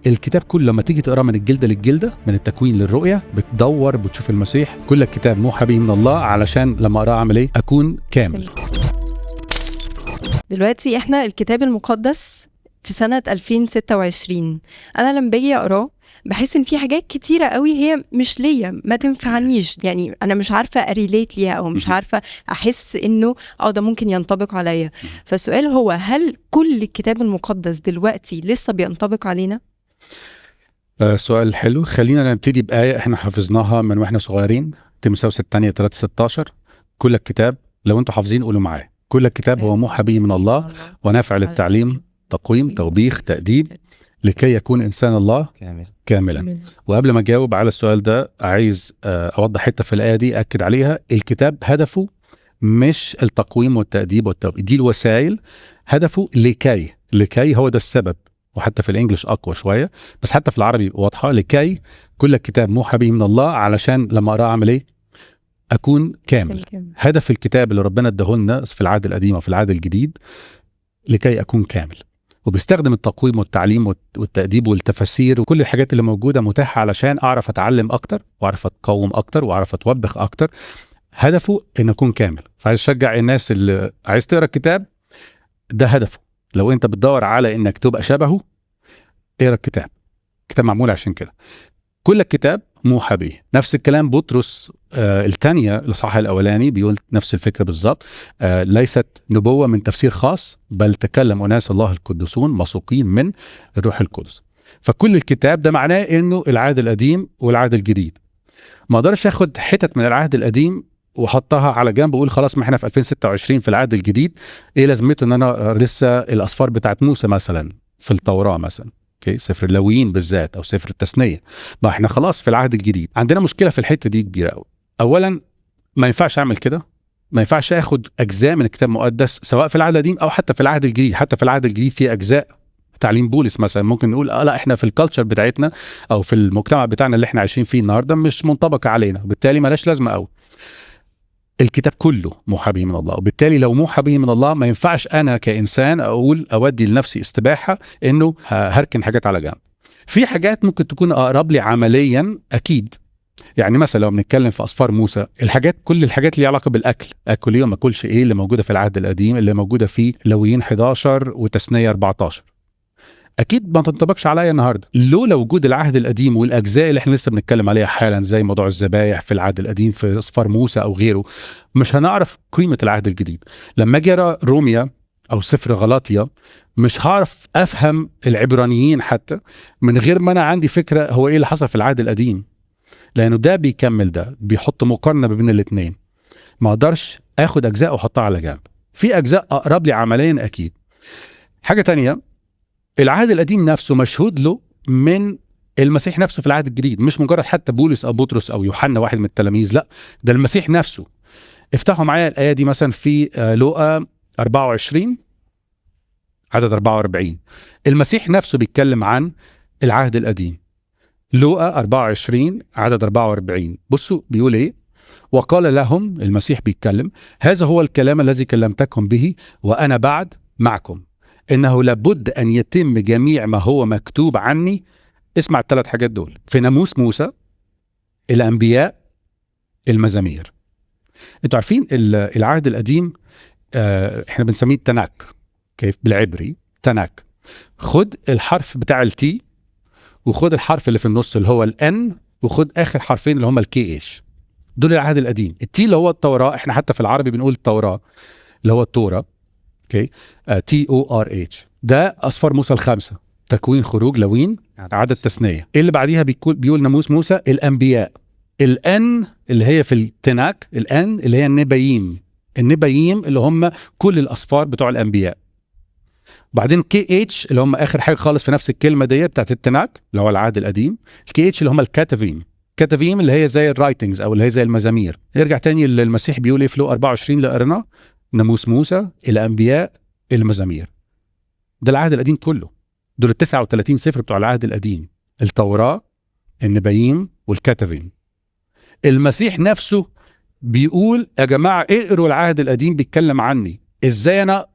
الكتاب كله لما تيجي تقراه من الجلدة للجلده، من التكوين للرؤية، بتدور بتشوف المسيح. كل الكتاب موحى به من الله علشان لما اقراه اعمل ايه؟ اكون كامل. دلوقتي احنا الكتاب المقدس في سنة 2026، انا لما باجي اقراه بحس ان في حاجات كتيرة قوي هي مش ليا، ما تنفعنيش، يعني انا مش عارفه ا relate ليها او مش عارفه احس انه ده ممكن ينطبق عليا. فالسؤال هو، هل كل الكتاب المقدس دلوقتي لسه بينطبق علينا؟ سؤال حلو. خلينا نبتدي بآية احنا حفظناها من واحنا صغيرين، تيموثاوس الثانية 3:16، كل الكتاب، لو انتوا حافظين قولوا معايا، كل الكتاب هو موحى به من الله ونافع للتعليم، تقويم، توبيخ، تأديب، لكي يكون إنسان الله كاملا. وقبل ما أجاوب على السؤال ده عايز أوضح حتة في الآية دي أكد عليها. الكتاب هدفه مش التقويم والتأديب والتوبيخ، دي الوسائل، هدفه لكي هو ده السبب. وحتى في ال English أقوى شوية، بس حتى في العربي واضحة، لكي كل الكتاب موحى به من الله علشان لما أقرأ أعمل إيه؟ أكون كامل. هدف الكتاب اللي ربنا اداهولنا في العهد القديم وفي العهد الجديد لكي أكون كامل. وبيستخدم التقويم والتعليم والتأديب والتفاسير وكل الحاجات اللي موجودة متاحة علشان أعرف أتعلم أكتر، وأعرف أتقوم أكتر، وأعرف أتوبخ أكتر. هدفه إن أكون كامل. فعايز أشجع الناس اللي عايز تقرأ الكتاب ده، هدفه. لو أنت بتدور على إنك تبقى شبهه، اقرأ الكتاب. الكتاب معمول عشان كده. كل الكتاب موحى به. نفس الكلام بطرس الثانية الإصحاح الأولاني بيقول نفس الفكرة بالظبط. ليست نبوة من تفسير خاص، بل تكلم أناس الله القدسون مسوقين من الروح القدس. فكل الكتاب ده معناه إنه العهد القديم والعهد الجديد. ما أقدرش أخد حتت من العهد القديم وحطها على جنب واقول خلاص ما احنا في 2026 في العهد الجديد، ايه لازمته ان انا لسه الاسفار بتاعت موسى مثلا في التوراة مثلا، okay، سفر اللاويين بالذات او سفر التثنية، ما احنا خلاص في العهد الجديد. عندنا مشكلة في الحتة دي كبيرة قوي. اولا ما ينفعش اعمل كده، ما ينفعش اخد اجزاء من الكتاب المقدس سواء في العهد القديم او حتى في العهد الجديد. حتى في العهد الجديد في اجزاء تعليم بولس مثلا ممكن نقول لا احنا في ال culture بتاعتنا او في المجتمع بتاعنا اللي احنا عايشين فيه النهارده مش منطبق علينا، وبالتالي مالهاش لازمه قوي. الكتاب كله موحى به من الله، وبالتالي لو موحى به من الله ما ينفعش انا كانسان اقول اودي لنفسي استباحه انه هركن حاجات على جنب. في حاجات ممكن تكون اقرب لي عمليا اكيد، يعني مثلا لو بنتكلم في اسفار موسى، الحاجات كل الحاجات اللي علاقة بالاكل، اكل ايه وما اكلش ايه، اللي موجودة في العهد القديم، اللي موجودة في لويين 11 وتثنيه 14، اكيد ما تنطبقش عليا النهارده. لولا وجود العهد القديم والاجزاء اللي احنا لسه بنتكلم عليها حالا زي موضوع الذبايح في العهد القديم في اسفار موسى او غيره، مش هنعرف قيمة العهد الجديد. لما اجي اقرا روميا او سفر غلاطيا مش هعرف افهم العبرانيين حتى من غير ما انا عندي فكرة هو ايه اللي حصل في العهد القديم، لانه ده بيكمل، ده بيحط مقارنة بين الاثنين. ما اقدرش اخد اجزاء واحطها على جنب. في اجزاء اقرب لي عمليا اكيد. حاجة تانية، العهد القديم نفسه مشهود له من المسيح نفسه في العهد الجديد، مش مجرد حتى بولس او بطرس او يوحنا واحد من التلاميذ، لا ده المسيح نفسه. افتحوا معايا الآية دي مثلا في لوقا 24 عدد 44. المسيح نفسه بيتكلم عن العهد القديم. لوقا 24 عدد 44، بصوا بيقول ايه: وقال لهم، المسيح بيتكلم، هذا هو الكلام الذي كلمتكم به وأنا بعد معكم، إنه لابد أن يتم جميع ما هو مكتوب عني. اسمع الثلاث حاجات دول: في ناموس موسى، الأنبياء، المزامير. انتوا عارفين العهد القديم احنا بنسميه التناك، كيف بالعبري تناك. خد الحرف بتاع ال T، وخد الحرف اللي في النص اللي هو ال N، وخد آخر حرفين اللي هم ال KH، دول العهد القديم. ال T اللي هو التوراة، احنا حتى في العربي بنقول التوراة اللي هو التوراة، okay، TORH، ده اسفار موسى الخمسة: تكوين، خروج، لوين، عدد، تثنية. اللي بعديها بيقول ناموس موسى، الانبياء. ال N اللي هي في التناك، ال N اللي هي النبيين، النبيين اللي هم كل الاسفار بتوع الانبياء. بعدين KH اللي هم اخر حاجة خالص في نفس الكلمة دي بتاعت التناك اللي هو العهد القديم، ال KH اللي هم الكاتافيم، كاتافيم اللي هي زي ال writings او اللي هي زي المزامير. نرجع تاني للمسيح بيقول ايه في لوقا 24 اللي قريناه: ناموس موسى، الانبياء، المزامير. ده العهد القديم كله، دول ال 39 سفر بتوع العهد القديم: التوراة، النبيين، والكاتافيم. المسيح نفسه بيقول يا جماعة اقروا العهد القديم، بيتكلم عني. ازاي انا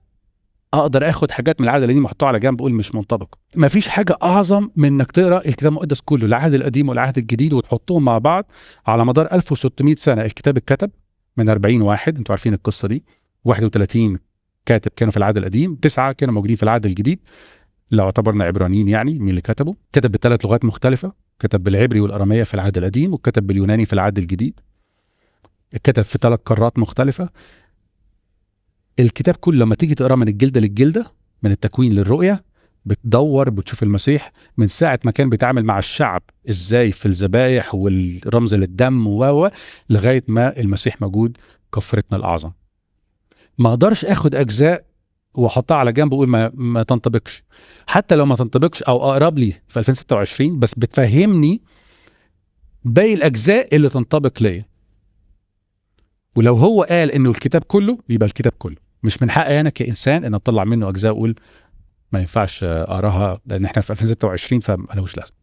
اقدر اخد حاجات من العهد القديم واحطها على جنب اقول مش منطبق. مفيش حاجة اعظم من انك تقرا الكتاب المقدس كله، العهد القديم والعهد الجديد، وتحطهم مع بعض على مدار 1600 سنة. الكتاب اتكتب من 40 واحد، انتوا عارفين القصة دي، 31 كاتب كانوا في العهد القديم، 9 كانوا موجودين في العهد الجديد لو اعتبرنا عبرانيين، يعني مين اللي كتبه. كتب بثلاث لغات مختلفة، كتب بالعبري والاراميه في العهد القديم، وكتب باليوناني في العهد الجديد، كتب في 3 قارات مختلفة. الكتاب كله لما تيجي تقراه من الجلدة للجلده، من التكوين للرؤية، بتدور بتشوف المسيح من ساعة ما كان بيتعامل مع الشعب ازاي في الذبايح والرمز للدم و لغاية ما المسيح موجود كفرتنا الاعظم. ما اقدرش اخد اجزاء واحطها على جنب واقول ما تنطبقش، حتى لو ما تنطبقش او اقرب لي في 2026، بس بتفهمني باقي الاجزاء اللي تنطبق ليا. ولو هو قال انه الكتاب كله يبقى الكتاب كله، مش من حقي انا كانسان ان اطلع منه اجزاء واقول ما ينفعش اقراها لان احنا في 2026 فمالوش لازمه.